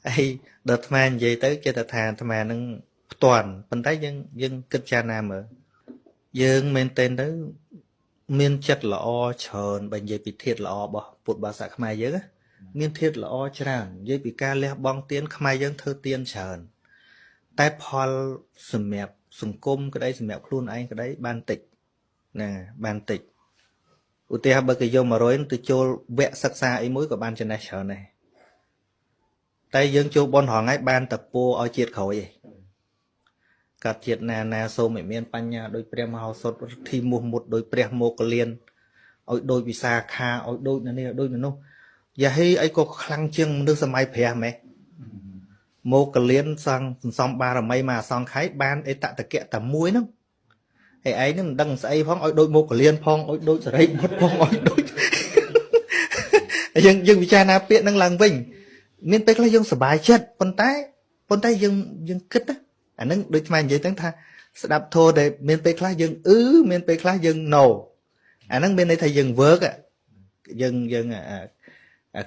ហើយដល់អាត្មានិយាយទៅចេះតែថាអាត្មានឹងផ្ទាន់ប៉ុន្តែយើងគិតចារណាមើលយើងមែនទែនទៅមានចិត្តល្អច្រើនបើនិយាយពីធាតុល្អរបស់ពុទ្ធបាសកខ្មែរយើងមានធាតុល្អច្រើននិយាយពីការលះបង់ទានខ្មែរយើងធ្វើទានច្រើនតែផលសម្រាប់សង្គមក្តីសម្រាប់ខ្លួនឯងក្តីបានតិចណាបានតិចឧទាហរណ៍បើគេយក100ទៅចូលវគ្គសិក្សាអីមួយក៏បានចំណេះច្រើនដែរតែយើងចូលបនរហងៃបានតពោឲ្យជាតិក្រោយឯងកាត់ជាតិណាណាសូមឲ្យមានបញ្ញាដោយព្រះមហោសថរិទ្ធីមោះមុតដោយព្រះមោគលានឲ្យដូចវិសាខាឲ្យដូចនេះដូចនោះយ៉ាហីអីក៏ខ្លាំងជាងមនុស្សសម័យព្រះម៉េះមោគលានសង់សន្សំបារមីមកអសង្ខ័យបានអេតតកៈតែមួយហ្នឹងហើយឯងហ្នឹងមិនដឹងស្អីផងឲ្យដូចមោគលានផងឲ្យដូចសរិបុត្រផងឲ្យដូចយើងពិចារណាពាក្យហ្នឹងឡើងវិញមានពេលខ្លះយើងសប្បាយចិត្តប៉ុន្តែយើងគិតណាអាហ្នឹងដូចខ្មែរនិយាយទៅថាស្ដាប់ធម៌ដែលមានពេលខ្លះយើងអឺមានពេលខ្លះយើង no អាហ្នឹងមានន័យថាយើង work យើង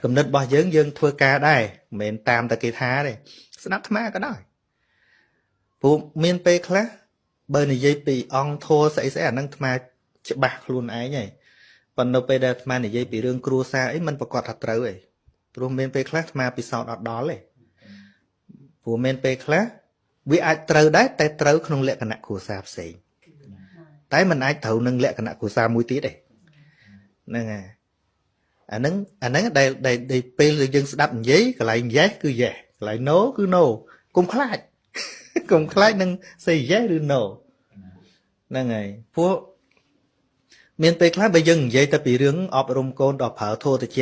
គំនិតរបស់យើងយើងធ្វើការដែរមិនមែនតាមតែគេថាទេស្ដាប់អាត្មាក៏ដោយព្រោះមានពេលខ្លះបើនិយាយពីអង្គធម៌ស្អីស្អីអាហ្នឹងអាត្មាច្បាស់ខ្លួនឯងហើយប៉ុន្តែនៅពេលដែលអាត្មានិយាយពីរឿងគ្រួសារអីមិនប្រកាសថាត្រូវទេព្រោះមានពេលខ្លះអាត្មាពិសោធន៍អត់ដល់ទេព្រោះមានពេលខ្លះវាអាចត្រូវដែរតែត្រូវក្នុងលក្ខណៈគ្រួសារផ្សេងតែมันអាចត្រូវនឹងលក្ខណៈគ្រួសារមួយទៀតទេហ្នឹងហើយអាហ្នឹងដែលពេលយើងស្ដាប់និយាយកន្លែង yes គឺ yes កន្លែង no គឺ no កុំខ្លាចកុំខ្លាចនឹង say yes ឬ no ហ្នឹងហើយព្រោះមានពេលខ្លះបើយើងនិយាយតែពីរឿងអប់រំកូនដល់ប្រើធម៌តិច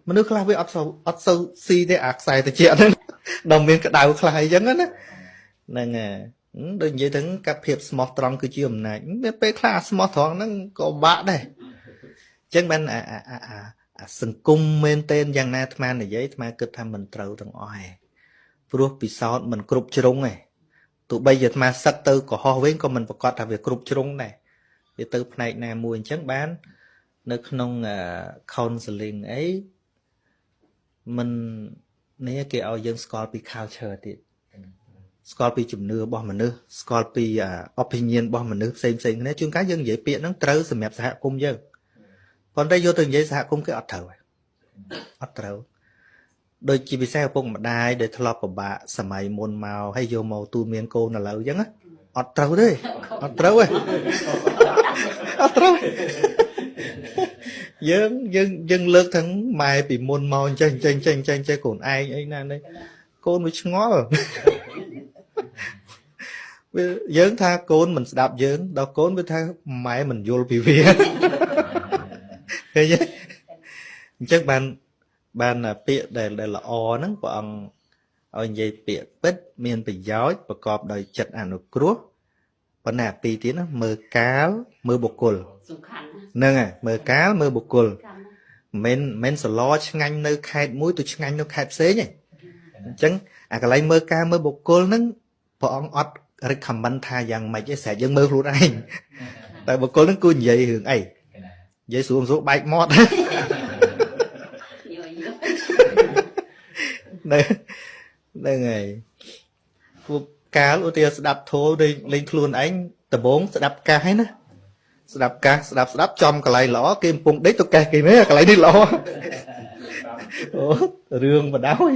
មនុស្សខ្លះវាអត់សូវស៊ីទេអាខ្សែតិចហ្នឹងដល់មានក្តៅខ្លះអីចឹងណាហ្នឹងហើយដូចនិយាយទៅកាប់ភាពស្មោះត្រង់គឺជាអំណាចមានពេលខ្លះអាស្មោះត្រង់ហ្នឹងក៏បាក់ដែរអញ្ចឹងបានអាសង្គមមែនទែនយ៉ាងណាអាត្មានិយាយអាត្មាគិតថាមិនត្រូវទាំងអស់ឯងព្រោះពិសោធន៍មិនគ្រប់ជ្រុងឯងទោះបីជាអាត្មាសឹកទៅកុហកវិញក៏មិនប្រកាសថាវាគ្រប់ជ្រុងដែរវាទៅផ្នែកណាមួយអញ្ចឹងបាននៅក្នុង counseling អីមិននេះគេឲ្យយើងស្គាល់ពី culture ទៀតស្គាល់ពីជំនឿរបស់មនុស្សស្គាល់ពី opinion របស់មនុស្សផ្សេងផ្សេងគ្នាជួនកាលយើងនិយាយពាក្យហ្នឹងត្រូវសម្រាប់សហគមន៍យើងប៉ុន្តែយកទៅនិយាយសហគមន៍គេអត់ត្រូវអត់ត្រូវដូចជាពិសេសឪពុកម្ដាយដែលធ្លាប់ពិបាកសម័យមុនមកហើយយកមកទូមានកូនឥឡូវអញ្ចឹងអត់ត្រូវទេអត់ត្រូវទេអត់ត្រូវយើងលើកទាំងម៉ែពីមុនមកអញ្ចឹងអញ្ចឹងអញ្ចឹងអញ្ចឹងចេះកូនឯងអីណានេះកូនវាឆ្ងល់វាយើងថាកូនមិនស្ដាប់យើងដល់កូនវាថាម៉ែមិនយល់ពីវាឃើញទេអញ្ចឹងបានពាក្យដែលល្អហ្នឹងព្រះអង្គឲ្យនិយាយពាក្យពិតមានប្រយោជន៍ប្រកបដោយចិត្តអនុគ្រោះប៉ុន្តែពីរទៀតណាមើលកាលមើលបុគ្គលសំខាន់ហ្នឹងហើយមើលកាលមើលបុគ្គលមិនមែនសឡឆ្ងាញ់នៅខេត្តមួយទៅឆ្ងាញ់នៅខេត្តផ្សេងទេអញ្ចឹងអាកន្លែងមើលកាលមើលបុគ្គលហ្នឹងព្រះអង្គអត់ recommend ថាយ៉ាងម៉េចទេស្រេចយើងមើលខ្លួនឯងតែបុគ្គលហ្នឹងគួរនិយាយរឿងអីនិយាយស្រួលបែកមាត់ហ្នឹងហើយពួកកាលឧទាហរណ៍ស្ដាប់ធម៌លេងខ្លួនឯងដំបងស្ដាប់កាសហ្នឹងណាស្ដាប់កាសស្ដាប់ចំកន្លែងល្អគេកំពុងដេកទៅកេះគេមែនកន្លែងនេះល្អអូរឿងបដ ாய்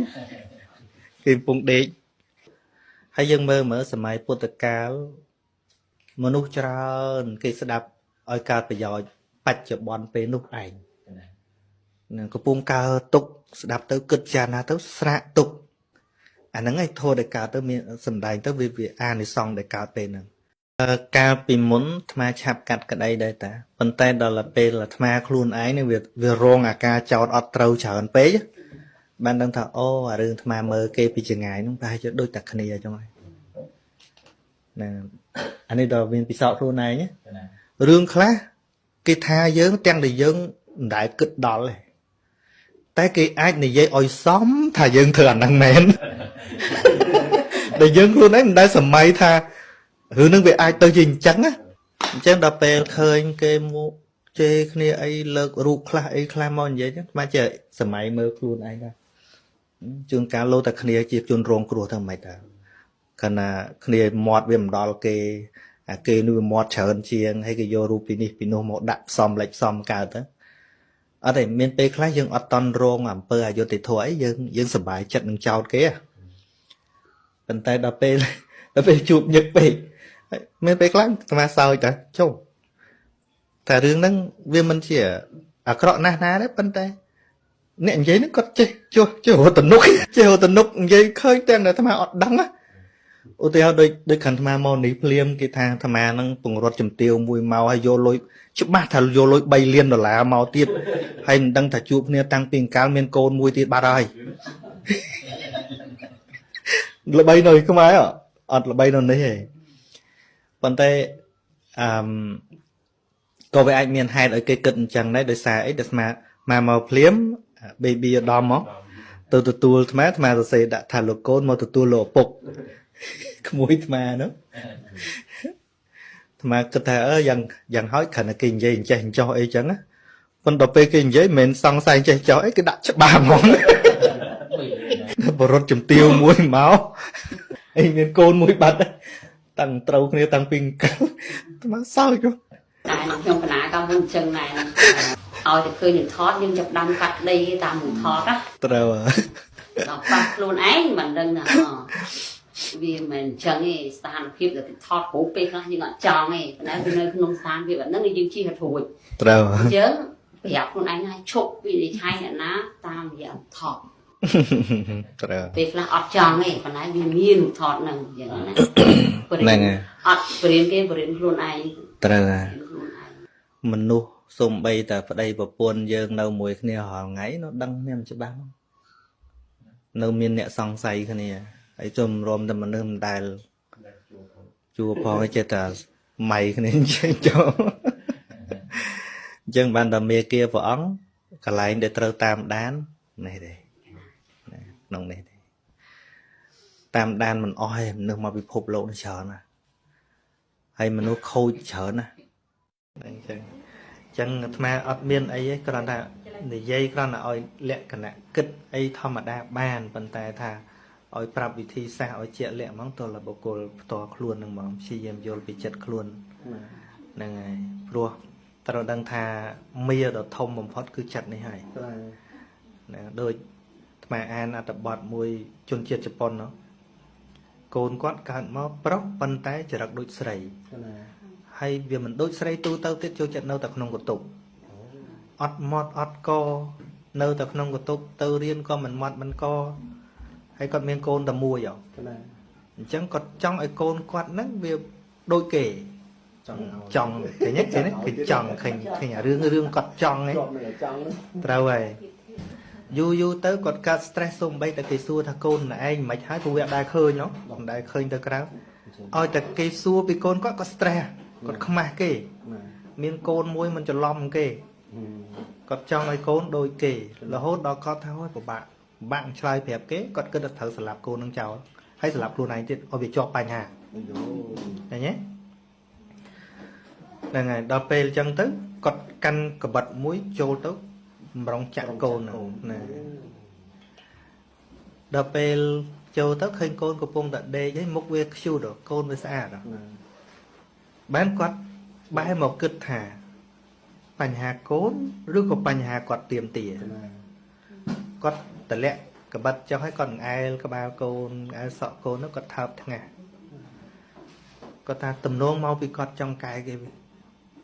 គេកំពុងដេកហើយយើងមើលសម័យពុទ្ធកាលមនុស្សច្រើនគេស្ដាប់ឲ្យកើតប្រយោជន៍បច្ចុប្បន្នពេលនោះឯងនឹងកំពុងកើតទុកស្ដាប់ទៅគិតចារណាទៅស្រាកទុកអាហ្នឹងឯងធម៌ដែលកើតទៅមានសំដែងទៅវាអានិសង្សដែលកើតពេលហ្នឹងកាលពីមុនអាត្មាឆាប់កាត់ក្តីដែរតាប៉ុន្តែដល់ពេលអាត្មាខ្លួនឯងនឹងវារងអាការចោតអត់ត្រូវច្រើនពេកបានដឹងថាអូអារឿងអាត្មាមើលគេពីចងាយហ្នឹងប្រហែលជាដូចតែគ្នាអញ្ចឹងហើយណាអានេះដល់មានពិសោធន៍ខ្លួនឯងរឿងខ្លះគេថាយើងទាំងដែលយើងមិនដែលគិតដល់ទេតែគេអាចនិយាយឲ្យសមថាយើងធ្វើអាហ្នឹងមែនដែលយើងខ្លួនឯងមិនដែលសម័យថារឿងហ្នឹងវាអាចទៅជាអញ្ចឹងណាអញ្ចឹងដល់ពេលឃើញគេមកជេរគ្នាអីលើករូបខ្លះអីខ្លះមកនិយាយចឹងមកជាសម័យមើលខ្លួនឯងដែរ ជួនកាលលោតែគ្នាជាជនរងគ្រោះទៅមិនដែរកាលណាគ្នាមាត់វាមិនដល់គេអាគេនោះវាមាត់ច្រើនជាងហើយគេយករូបពីនេះពីនោះមកដាក់ផ្សំលេចផ្សំកើតទៅអត់ទេមានពេលខ្លះយើងអត់តន់រងអំពើអយុត្តិធម៌អីយើងសប្បាយចិត្តនឹងចោតគេប៉ុន្តែដល់ពេលជួបញឹកពេកមានពេលខ្លះអាត្មាសើចតាចុះតែរឿងហ្នឹងវាមិនជាអាក្រក់ណាស់ណាទេប៉ុន្តែអ្នកនិយាយហ្នឹងគាត់ចេះចុះចេះរត់ទំនុកចេះរត់ទំនុកនិយាយឃើញទាំងតែអាត្មាអត់ដឹងណាឧទាហរណ៍ដូចខាងអាត្មាមកនេះភ្លាមគេថាអាត្មាហ្នឹងពង្រត់ជំទាវមួយមកហើយយកលុយច្បាស់ថាយកលុយ3លានដុល្លារមកទៀតហើយមិនដឹងថាជួបគ្នាតាំងពីអង្កាលមានកូនមួយទៀតបាត់ហើយល្បីនៅខ្មែរអត់ល្បីនៅនេះទេប៉ុន្តែអឺក៏វាអាចមានហេតុឲ្យគេគិតអញ្ចឹងដែរដោយសារអីដែលអាត្មាមកភ្លាម baby ឧត្តមមកទៅទទួលអាត្មាសរសេរដាក់ថាលោកកូនមកទទួលលោកឪពុកក្មួយអាត្មានោះអាត្មាគិតថាអឺយ៉ាងហើយគ្រាន់តែគេនិយាយអញ្ចេះអញ្ចោះអីចឹងណាប៉ុន្តែពេលគេនិយាយមិនមែនសង្ស័យចេះចោះអីគេដាក់ច្បាស់ហ្មងបរត់ជំទាវមួយមកអីមានកូនមួយបាត់តាំងត្រូវគ្នាតាំងពីកាលអាត្មាសើចតែខ្ញុំកណាក៏មិនអញ្ចឹងដែរឲ្យតែឃើញនឹងថតយើងចាប់ដាំកាត់ដីគេតាមនឹងថតណាត្រូវដល់ប៉ះខ្លួនឯងមិនដឹងថាវាមិនអញ្ចឹងទេស្ថានភាពដែលគេថតរូបពេលខ្លះយើងអត់ចង់ទេប៉ុន្តែវានៅក្នុងស្ថានភាពបែបហ្នឹងយើងជិះអត់រួចត្រូវអញ្ចឹងប្រាប់ខ្លួនឯងឲ្យឈប់វិនិច្ឆ័យអ្នកណាតាមរយៈថតត្រូវពេលខ្លះអត់ចង់ទេប៉ុន្តែវាមានថតហ្នឹងអញ្ចឹងណាហ្នឹងហើយអត់បរៀនគេបរៀនខ្លួនឯងត្រូវមនុស្សសំបីតែប្តីប្រពន្ធយើងនៅមួយគ្នារាល់ថ្ងៃនៅដឹងគ្នាមិនច្បាស់នៅមានអ្នកសង្ស័យគ្នាហើយជំរុំតែមនុស្សមិនដែលជួបផងចេះតែម៉ៃគ្នាអញ្ចឹងចូលអញ្ចឹងបានតែមេគាព្រះអង្គកន្លែងដែលត្រូវតាមដាននេះទេក្នុងនេះទេតាមដានមិនអស់ទេមនុស្សមកពិភពលោកនេះច្រើនណាស់ហើយមនុស្សខូចច្រើនណាស់អញ្ចឹងចឹងអាត្មាអត់មានអីទេគ្រាន់តែនិយាយគ្រាន់តែឲ្យលក្ខណៈគិតអីធម្មតាបានប៉ុន្តែថាឲ្យប្រាប់វិធីសាស្ត្រឲ្យជាក់លាក់ហ្មងទល់បុគ្គលផ្ទាល់ខ្លួននឹងហ្មងព្យាយាមយល់ពីចិត្តខ្លួនហ្នឹងហើយព្រោះត្រូវដឹងថាមាដ៏ធំបំផុតគឺចិត្តនេះហើយណាដូចអាត្មាអានអត្ថបទមួយជនជាតិជប៉ុននោះកូនគាត់កើតមកប្រុសប៉ុន្តែចរិតដូចស្រីហើយវាមិនដូចស្រីទូទៅទៀតចូលចិត្តនៅតែក្នុងបន្ទប់អត់មាត់អត់កនៅតែក្នុងបន្ទប់ទៅរៀនក៏មិនមាត់មិនកហើយគាត់មានកូនតែមួយអញ្ចឹងគាត់ចង់ឲ្យកូនគាត់ហ្នឹងវាដូចគេចង់ឃើញទេគេចង់ឃើញអារឿងគាត់ចង់ហ្នឹងត្រូវហើយយូរយូរទៅគាត់កើត stress សូម្បីតែគេសួរថាកូនឯងមិនហើយព្រោះវាអត់ដែលឃើញហ៎មិនដែលឃើញទៅក្រៅឲ្យតែគេសួរពីកូនគាត់គាត់ stress គាត់ខ្មាស់គេមានកូនមួយមិនច្រឡំគេគាត់ចង់ឲ្យកូនដូចគេរហូតដល់គាត់ថាអូយពិបាកឆ្លើយប្រាប់គេគាត់គិតថាត្រូវសម្លាប់កូននឹងចោលហើយសម្លាប់ខ្លួនឯងទៀតឲ្យវាជាប់បញ្ហាឃើញទេហ្នឹងហើយដល់ពេលអញ្ចឹងទៅគាត់កាន់កបិតមួយចូលទៅបំរុងចាក់កូនណាដល់ពេលចូលទៅឃើញកូនកំពុងតែដេកហើយមុខវាខ្ជូតកូនវាស្អាតបានគាត់បែរមកគិតថាបញ្ហាកូនឬក៏បញ្ហាគាត់ទៀមទាគាត់តម្លាក់កបិតចុះឲ្យគាត់អែលក្បាលកូនអែលសក់កូននោះគាត់ថើបថ្ងាសគាត់ថាទំនងមកពីគាត់ចង់កែគេ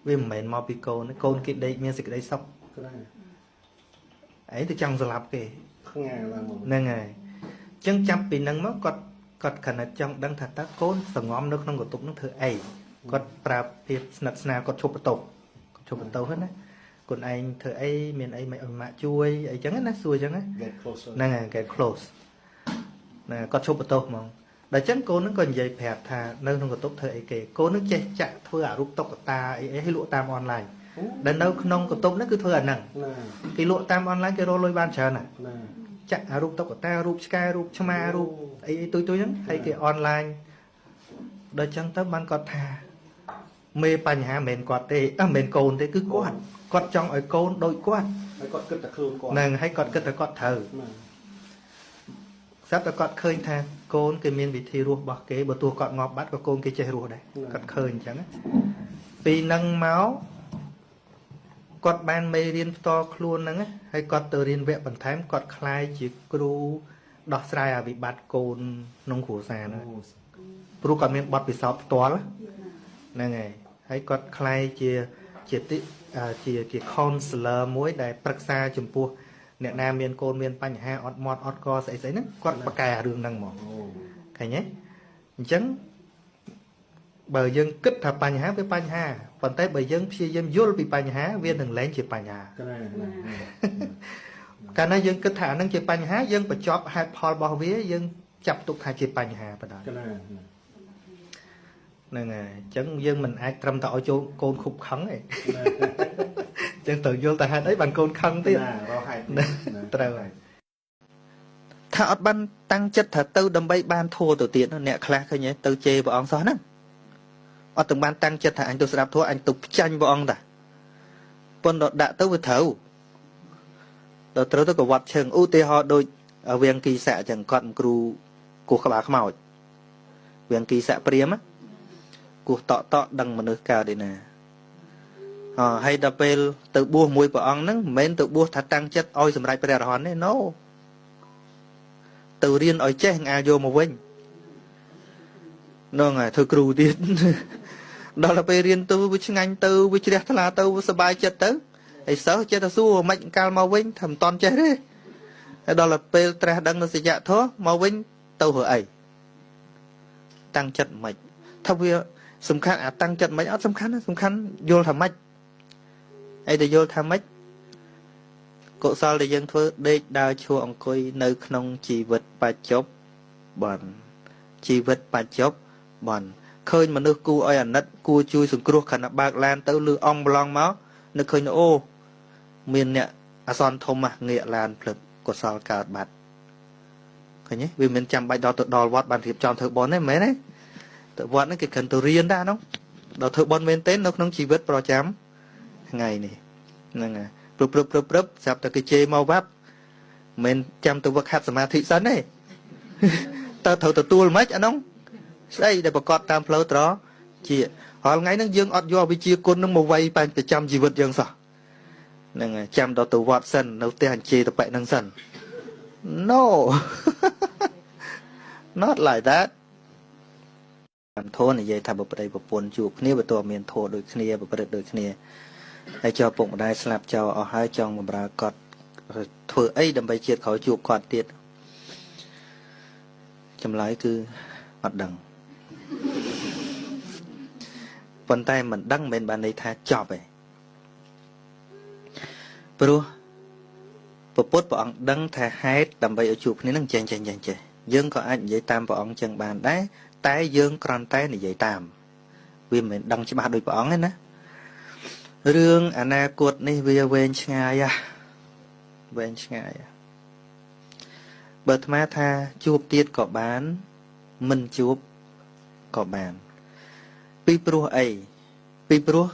វាមិនមែនមកពីកូនកូនគេដេកមានសេចក្តីសុខអីទៅចង់ស្លាប់គេហ្នឹងហើយអញ្ចឹងចាប់ពីហ្នឹងមកគាត់គ្រាន់តែចង់ដឹងថាតើកូនសងំនៅក្នុងបន្ទប់ហ្នឹងធ្វើអីគាត់ប្រាប់ភាពស្និទ្ធស្នាលគាត់ឈប់បន្ទប់គាត់ឈប់បន្ទោសណាខ្លួនឯងធ្វើអីមានអីមិនឲ្យម៉ាក់ជួយអីចឹងណាសួរចឹងណាហ្នឹងហើយ get close ណាគាត់ឈប់បន្ទោសហ្មងដល់ចឹងកូនហ្នឹងក៏និយាយប្រាប់ថានៅក្នុងបន្ទប់ធ្វើអីគេកូនហ្នឹងចេះចាក់ធ្វើអារូបតុក្កតាអីអីឲ្យលក់តាមអនឡាញដែលនៅក្នុងបន្ទប់ហ្នឹងគឺធ្វើអាហ្នឹងគេលក់តាមអនឡាញគេរកលុយបានច្រើនណាចាក់អារូបតុក្កតារូបឆ្កែរូបឆ្មារូបអីអីទុយៗហ្នឹងហើយគេអនឡាញដល់ចឹងទៅបានគាត់ថាមេបញ្ហាមិនមែនគាត់ទេអត់មិនមែនកូនទេគឺគាត់គាត់ចង់ឲ្យកូនដូចគាត់ហើយគាត់គិតតែខ្លួនគាត់ហ្នឹងហើយគាត់គិតតែគាត់ត្រូវ ស្រាប់តែគាត់ឃើញថាកូនគេមានវិធីរស់របស់គេបើទោះគាត់ងាប់បាត់ក៏កូនគេចេះរស់ដែរគាត់ឃើញអញ្ចឹងពីនឹងមកគាត់បានមេរៀនផ្ទាល់ខ្លួនហ្នឹងហើយគាត់ទៅរៀនវគ្គបន្ថែមគាត់ក្លាយជាគ្រូដោះស្រាយអាវិបត្តិកូនក្នុងគ្រួសារហ្នឹងព្រោះគាត់មានបទពិសោធន៍ផ្ទាល់ហ្នឹងហើយហើយគាត់ក្លាយជាជា counselor មួយដែលប្រឹក្សាចំពោះអ្នកណាមានកូនមានបញ្ហាអត់មាត់អត់កស្អីស្អីហ្នឹងគាត់ប្រកែអារឿងហ្នឹងហ្មងឃើញទេអញ្ចឹងបើយើងគិតថាបញ្ហាវាបញ្ហាប៉ុន្តែបើយើងព្យាយាមយល់ពីបញ្ហាវានឹងលែងជាបញ្ហាកាលណាយើងគិតថាអាហ្នឹងជាបញ្ហាយើងបញ្ចប់ហេតុផលរបស់វាយើងចាប់ទុកថាជាបញ្ហាបណ្ដោយហ្នឹងហើយអញ្ចឹងយើងមិនអាចត្រឹមតែឲ្យចូលកូនខុបខឹងទេអញ្ចឹងត្រូវយល់តែហេតុអីបានកូនខឹងទៀតរកហេតុត្រូវហើយថាអត់បានតាំងចិត្តថាទៅដើម្បីបានធัวទៅទៀតអ្នកខ្លះឃើញទេទៅជេរព្រះអង្គសោះហ្នឹងអត់ទាំងបានតាំងចិត្តថាអញទៅស្ដាប់ធัวអញទៅផ្ចាញ់ព្រះអង្គតាប៉ុន្តែដាក់ទៅវាត្រូវដល់ត្រូវទៅក៏វត្តឈឹងឧទាហរណ៍ដូចវៀងគីស័កអញ្ចឹងគាត់គ្រូគោះក្បាលខ្មោចវៀងគីស័កព្រាមគោះតក់តក់ដឹងមនុស្សកើតឯណាអហើយដល់ពេលទៅបួសមួយព្រះអង្គហ្នឹងមិនមែនទៅបួសថាតាំងចិត្តឲ្យសម្រេចព្រះអរហន្តទេ No ទៅរៀនឲ្យចេះងាយកមកវិញហ្នឹងហើយធ្វើគ្រូទៀតដល់ទៅពេលរៀនទៅវាឆ្ងាញ់ទៅវាជ្រះថ្លាទៅវាសប្បាយចិត្តទៅហើយសិស្សចេះតែសួរមិនកាលមកវិញថាមិនតន់ចេះទេហើយដល់ទៅពេលត្រាស់ដឹងនៅសច្ចធម៌មកវិញទៅរើអីតាំងចិត្តមិនថាវាសំខាន់អាតាំងចិត្តមិនអត់សំខាន់សំខាន់យល់ថាម៉េចអីដែលយល់ថាម៉េចកុសលដែលយើងធ្វើដេកដើរឈរអង្គុយនៅក្នុងជីវិតបច្ចុប្បន្នជីវិតបច្ចុប្បន្នឃើញមនុស្សគួរឲ្យអាណិតគួរជួយសង្គ្រោះខណៈបើកឡានទៅលឺអង្គប្រឡងមកនឹកឃើញអូមានអ្នកអាសន្នធំងាកឡានភ្លឹបកុសលកើតបាត់ឃើញទេវាមិនចាំបាច់ដល់ទៅដល់វត្តបានរៀបចំធ្វើបុណ្យទេមែនទេទៅវត្តហ្នឹងគេគ្រាន់ទៅរៀនដែរហ្នឹងដល់ធ្វើបុណ្យមែនទេនៅក្នុងជីវិតប្រចាំថ្ងៃនេះហ្នឹងហើយព្រឹបព្រឹបព្រឹបព្រឹបស្រាប់តែគេជេរមកវ៉ាប់មិនចាំទៅវឹកហាត់សមាធិសិនទេតើត្រូវទទួលមិនអានោះស្អីដែលប្រកបតាមផ្លូវត្រជារាល់ថ្ងៃហ្នឹងយើងអត់យកវិជាគុណហ្នឹងមកវាយបាញ់ប្រចាំជីវិតយើងសោះហ្នឹងហើយចាំដល់ទៅវត្តសិននៅផ្ទះអញ្ជេរទៅប៉ែហ្នឹងសិន No not like that តាមធម៌និយាយថាបើប្តីប្រពន្ធជួបគ្នាបើតើមានធម៌ដូចគ្នាប្រព្រឹត្តដូចគ្នាហើយចោលពុកម្ដាយស្លាប់ចោលអស់ហើយចង់បម្រើគាត់ធ្វើអីដើម្បីជាតិក្រោយជួបគាត់ទៀតចម្លើយគឺអត់ដឹងប៉ុន្តែមិនដឹងមិនបានន័យថាចប់ទេព្រោះព្រះពុទ្ធព្រះអង្គដឹងថាហេតុដើម្បីឲ្យជួបគ្នានឹងចេះចេះចេះចេះយើងក៏អាចនិយាយតាមព្រះអង្គចឹងបានដែរតែយើងគ្រាន់តែនិយាយតាមវាមិនដឹងច្បាស់ដូចព្រះអង្គទេណារឿងអនាគតនេះវាវែងឆ្ងាយវែងឆ្ងាយបើអាត្មាថាជួបទៀតក៏បានមិនជួបក៏បានពីព្រោះអីពីព្រោះ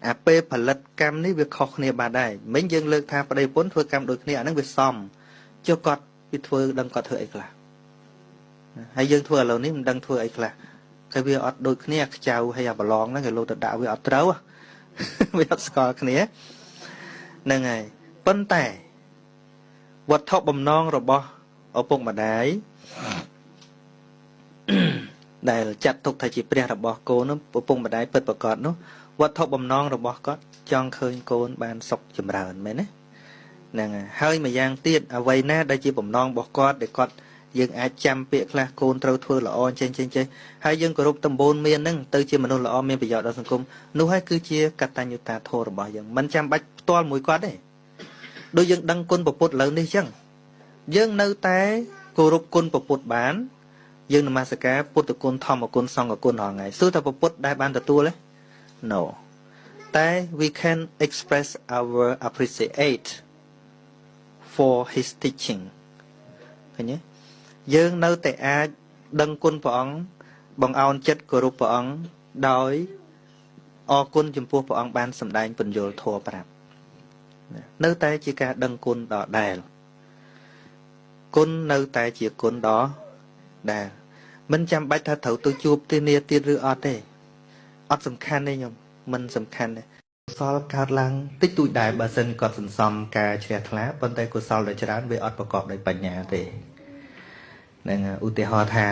អាពេលផលិតកម្មនេះវាខុសគ្នាបានដែរមិញយើងលើកថាប្តីប្រពន្ធធ្វើកម្មដូចគ្នាអាហ្នឹងវាសមចុះគាត់វាធ្វើដឹងគាត់ធ្វើអីខ្លះហើយយើងធ្វើឥឡូវនេះមិនដឹងធ្វើអីខ្លះគេវាអត់ដូចគ្នាខ្ចៅហើយអាប្រឡងហ្នឹងគេលោទៅដាក់វាអត់ត្រូវវាអត់ស្គាល់គ្នាហ្នឹងហើយប៉ុន្តែវត្ថុបំណងរបស់ឪពុកម្ដាយដែលចាត់ទុកថាជាព្រះរបស់កូននោះឪពុកម្ដាយពិតប្រាកដនោះវត្ថុបំណងរបស់គាត់ចង់ឃើញកូនបានសុខចម្រើនមែនទេហ្នឹងហើយម្យ៉ាងទៀតអ្វីណាដែលជាបំណងរបស់គាត់ដែលគាត់យើងអាចចាំពាក្យខ្លះកូនត្រូវធ្វើល្អចេះចេះចេះហើយយើងគោរពតំបូនមានហ្នឹងទៅជាមនុស្សល្អមានប្រយោជន៍ដល់សង្គមនោះហើយគឺជាកតញ្ញូតាធម៌របស់យើងមិនចាំបាច់ផ្ទាល់មួយគាត់ទេដូចយើងដឹងគុណព្រះពុទ្ធឥឡូវនេះចឹងយើងនៅតែគោរពគុណព្រះពុទ្ធបានយើងនមស្ការពុទ្ធគុណធម្មគុណសង្ឃគុណរាល់ថ្ងៃសួរថាព្រះពុទ្ធដែលបានទទួលទេ No តែ we can express our appreciate for his teaching ឃើញទេយើងនៅតែអាចដឹងគុណព្រះអង្គបង្អោនចិត្តគោរពព្រះអង្គដោយអរគុណចំពោះព្រះអង្គបានសម្ដែងពន្យល់ធម៌ប្រាប់នៅតែជាការដឹងគុណដដែល គុណនៅតែជាគុណដដែលមិនចាំបាច់ថាត្រូវទៅជួបទីនាទៀតឬអត់ទេអត់សំខាន់ទេខ្ញុំមិនសំខាន់ទេកុសលកើតឡើងតិចតួចដែរបើសិនគាត់សន្សំការជ្រះថ្លាប៉ុន្តែកុសលដែលច្រើនវាអត់ប្រកបដោយបញ្ញាទេហ្នឹងឧទាហរណ៍ថា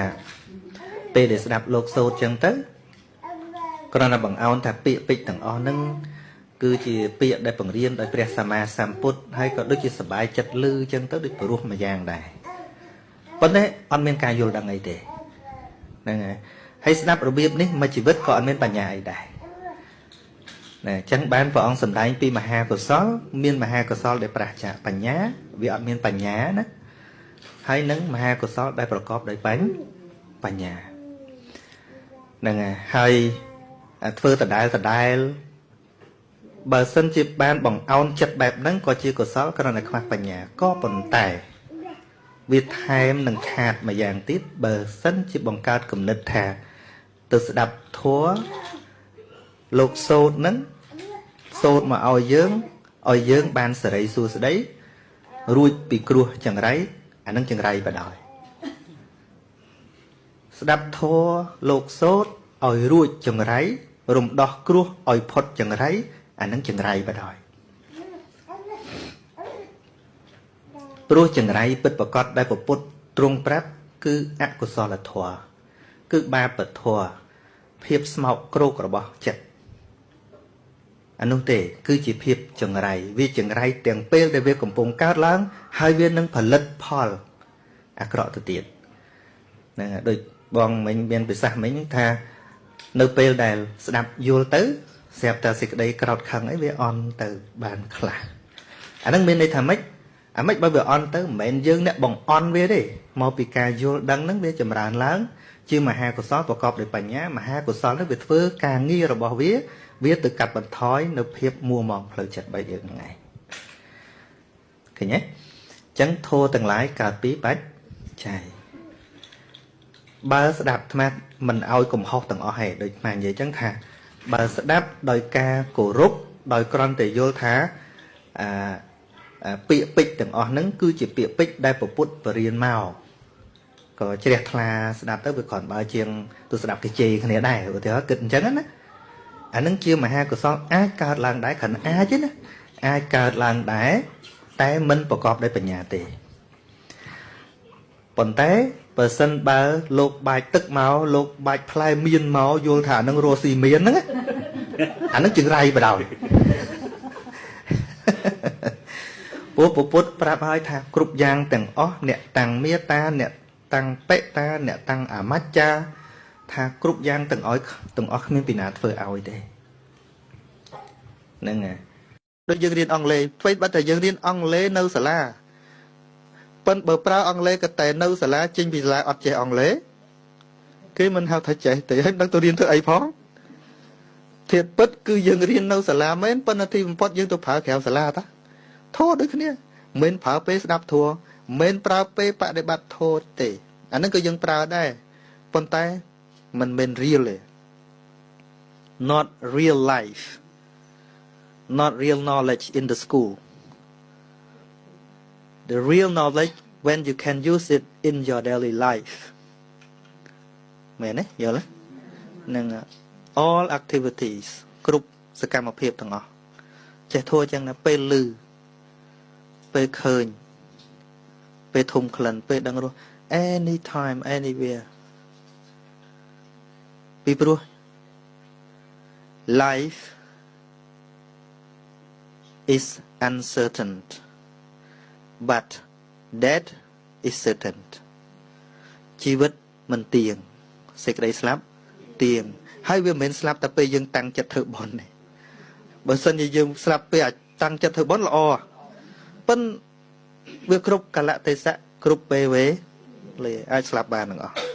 ពេលដែលស្ដាប់លោកសូត្រចឹងទៅគ្រាន់តែបង្អោនថាពាក្យពេចន៍ទាំងអស់ហ្នឹងគឺជាពាក្យដែលបង្រៀនដោយព្រះសម្មាសម្ពុទ្ធហើយក៏ដូចជាសប្បាយចិត្តឮចឹងទៅដូចព្រោះមួយយ៉ាងដែរប៉ុន្តែអត់មានការយល់ដឹងអីទេហ្នឹងហើយហើយស្ដាប់របៀបនេះមួយជីវិតក៏អត់មានបញ្ញាអីដែរណាអញ្ចឹងបានព្រះអង្គសម្ដែងពីមហាកុសលមានមហាកុសលដែលប្រាសចាកបញ្ញាវាអត់មានបញ្ញាណាហើយនឹងមហាកុសលដែលប្រកបដោយបញ្ញាហ្នឹងហើយធ្វើដដែលដដែលបើសិនជាបានបង្អោនចិត្តបែបហ្នឹងក៏ជាកុសលគ្រាន់តែខ្វះបញ្ញាក៏ប៉ុន្តែវាថែមនឹងខាតមួយយ៉ាងទៀតបើសិនជាបង្កើតគំនិតថាទៅស្ដាប់ធម៌លោកសូត្រហ្នឹងសូត្រមកឲ្យយើងបានសេរីសួស្តីរួចពីគ្រោះចង្រៃអានឹងចង្រៃបដិស្ដាប់ធម៌លោកសូត្រឲ្យរួចចង្រៃរំដោះគ្រោះឲ្យផុតចង្រៃអានឹងចង្រៃបដិព្រោះចង្រៃពិតប្រកបដែលពុទ្ធទ្រង់ប្រាប់គឺអកុសលធម៌គឺបាបធម៌ភាពស្មោកគ្រោករបស់ចិត្តអានោះទេគឺជាភាពចង្រៃវាចង្រៃទាំងពេលដែលវាកំពុងកើតឡើងហើយវានឹងផលិតផលអាក្រក់ទៅទៀតហ្នឹងដូចបងមិញមានប្រសាសន៍មិញថានៅពេលដែលស្ដាប់យល់ទៅស្រាប់តែសេចក្តីក្រោតខឹងអីវាអន់ទៅបានខ្លះអាហ្នឹងមានន័យថាម៉េចអាម៉េចបើវាអន់ទៅមិនមែនយើងអ្នកបង្អន់វាទេមកពីការយល់ដឹងហ្នឹងវាចម្រើនឡើងជាមហាកុសលប្រកបដោយបញ្ញាមហាកុសលហ្នឹងវាធ្វើការងាររបស់វាវាទៅកាត់បន្ថយនៅភាពមួម៉ងផ្លូវចិត្តរបស់យើងហ្នឹងឯងឃើញទេអញ្ចឹងធម៌ទាំងឡាយកើតពីបច្ច័យបើស្ដាប់អាត្មាមិនឲ្យកំហុសទាំងអស់ទេដូចអាត្មានិយាយអញ្ចឹងថាបើស្ដាប់ដោយការគោរពដោយគ្រាន់តែយល់ថាពាក្យពេចន៍ទាំងអស់ហ្នឹងគឺជាពាក្យពេចន៍ដែលពុទ្ធបរៀនមកក៏ជ្រះថ្លាស្ដាប់ទៅវាគ្រាន់បើជាងទៅស្ដាប់គេជេរគ្នាដែរឧទាហរណ៍គិតអញ្ចឹងណាអានឹងជាមហាកុសលអាចកើតឡើងដែរគ្រាន់អាចទេណាអាចកើតឡើងដែរតែមិនប្រកបដោយបញ្ញាទេប៉ុន្តែបើសិនបើលោកបាច់ទឹកមកលោកបាច់ផ្លែមៀនមកយល់ថាអានឹងរស់ស៊ីមៀនហ្នឹងអានឹងចង្រៃបដ ாய் ព្រោះពុទ្ធប្រាប់ហើយថាគ្រប់យ៉ាងទាំងអស់អ្នកតាំងមេត្តាអ្នកតាំងបិតាអ្នកតាំងអមច្ចាថាគ្រប់យ៉ាងទាំងអស់ទាំងអស់គ្មានពីណាធ្វើឲ្យទេហ្នឹងហើយដូចយើងរៀនអង់គ្លេសអ្វីបាត់តែយើងរៀនអង់គ្លេសនៅសាលាប៉ុន្តែបើប្រើអង់គ្លេសក៏តែនៅសាលាចេញពីសាលាអត់ចេះអង់គ្លេសគេមិនហៅថាចេះទេហើយមិនដឹងទៅរៀនធ្វើអីផងធាតុពិតគឺយើងរៀននៅសាលាមែនប៉ុន្តែទីបំផុតយើងទៅប្រើក្រៅសាលាតាធម៌ដូចគ្នាមិនប្រើពេលស្ដាប់ធម៌មិនប្រើពេលបដិបត្តិធម៌ទេអាហ្នឹងក៏យើងប្រើដែរប៉ុន្តែមិនមែន real ទេ not real life not real knowledge in the school the real knowledge when you can use it in your daily life មែនទេយល់ទេនឹង all activities គ្រប់សកម្មភាពទាំងអស់ចេះធัวចឹងណាពេលលឺពេលឃើញពេលធំក្លិនពេលដឹងរស anytime anywhere ពីព្រោះ life is uncertain but death is certain ជីវិតមិនទៀងសេចក្តីស្លាប់ទៀងហើយវាមិនមែនស្លាប់តែពេលយើងតាំងចិត្តធ្វើបុណ្យទេបើសិនជាយើងស្លាប់ពេលអាចតាំងចិត្តធ្វើបុណ្យល្អប៉ុន្តែវាគ្រប់កលៈទេសៈគ្រប់ពេលវេលាអាចស្លាប់បានទាំងអស់